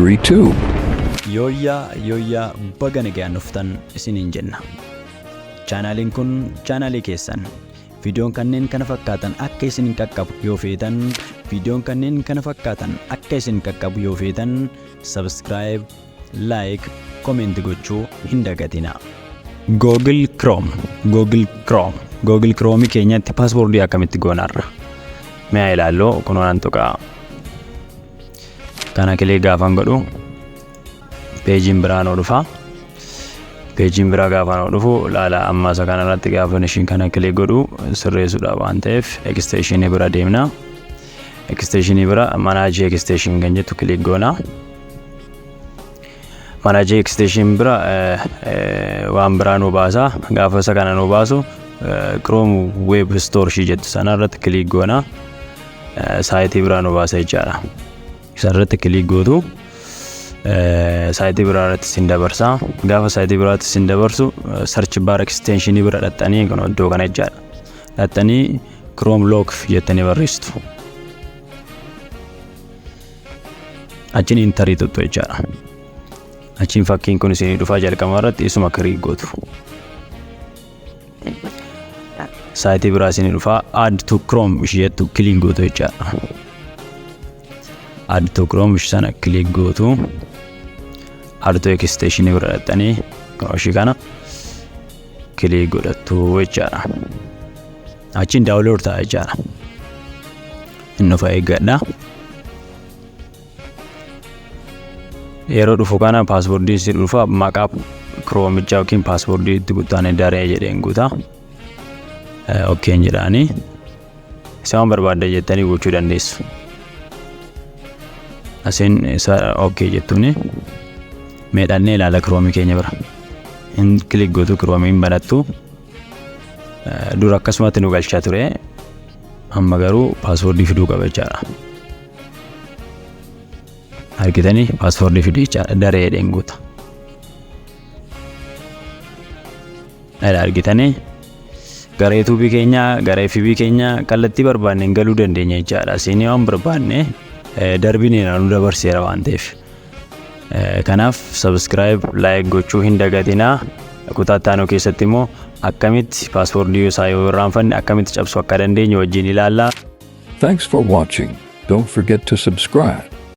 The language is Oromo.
Victory Tube. Yooyyaa yooyyaa, baga nagayaan dhuftan isiniin jenna. Chaanaaliin kun chaanaalii keessan. Viidiyoon kanneen kana fakkaatan akka isin qaqqabu yoo feetan, viidiyoon kanneen kana fakkaatan akka isin qaqqabu yoo feetan, subscribe, like, comment gochuu hin dagatinaa. Google Chrome, Google Chrome, Google Chrome keenyatti paaswoordii akkamitti goonarra? Mee haa ilaallu. Kunoo nan tuqaa. Kana kilee gaafan godhu peejiin biraa nuu dhufa. Peejiin biraa gaafa nuu dhufu, laala, amma isa kanarratti gaafa ishiin kana kilee godhu sirreessuudha waan ta'eef extensionii bira deemna. Extensionii bira manage extension kan jettu click goona. Manage extension bira waan biraa nu baasa. Gaafa isa kana nu baasu, Chrome Web Store ishii jettu sana irratti click goona. Saayitii biraa nu baasa jechaadha. Isa irratti click gootu, saayitii biraa irratti isin dabarsa. Gaafa saayitii biraatti isin dabarsu, search bar extensionii bira dhaxxanii, kun iddoo kana jechaadha. Dhaxxanii Chrome Lock jettanii barreessitu. Achiin enterii tuttu jechaadha. Achiin fakkiin kun isinii dhufaa, jalqaba irratti isuma click gootu. Saayitii biraa isinii dhufaa, add to Chrome ishee jettu click gootu jechaadha. Add to Chrome ishee sana click gootu. Add to extension bira dhaxxanii kunoo ishii kana click godhattu jechaadha. Achiin download ta'a jechaadha. Inni dhufa, eeggadha. Yeroo dhufu kana paaswoordiin si dhufa, maqaa Chromichaa yookiin paaswoordii itti guuttaanii daree jedheen guuta. Okeen jedhaanii isa waan barbaadda jettanii gochuu dandeessu. Asiin isa okee jettuuni meedhannee ilaala Chrome keenya bira. Hin click gootu, Chrome hin banattu. Dura akkasumatti nu galchaa ture. Amma garuu paaswoordii fiduu qaba jechaadha. Argitanii, paaswoordii fiduu jechaadha, daree jedheen guuta. Argitanii, gara YouTube keenyaa, gara FB keenyaa kallattii barbaanneen galuu dandeenya jechaadha. Siinii waan barbaanne darbineera, nu dabarseera waan ta'eef. Kanaaf subscribe, like gochuu hin dagatinaa. Kutaa itti aanu keessatti immoo akkamitti paaswoordii isaa yoo irraanfanne akkamitti cabsuu akka dandeenyu wajjin ilaalla. Thanks for watching. Don't forget to subscribe.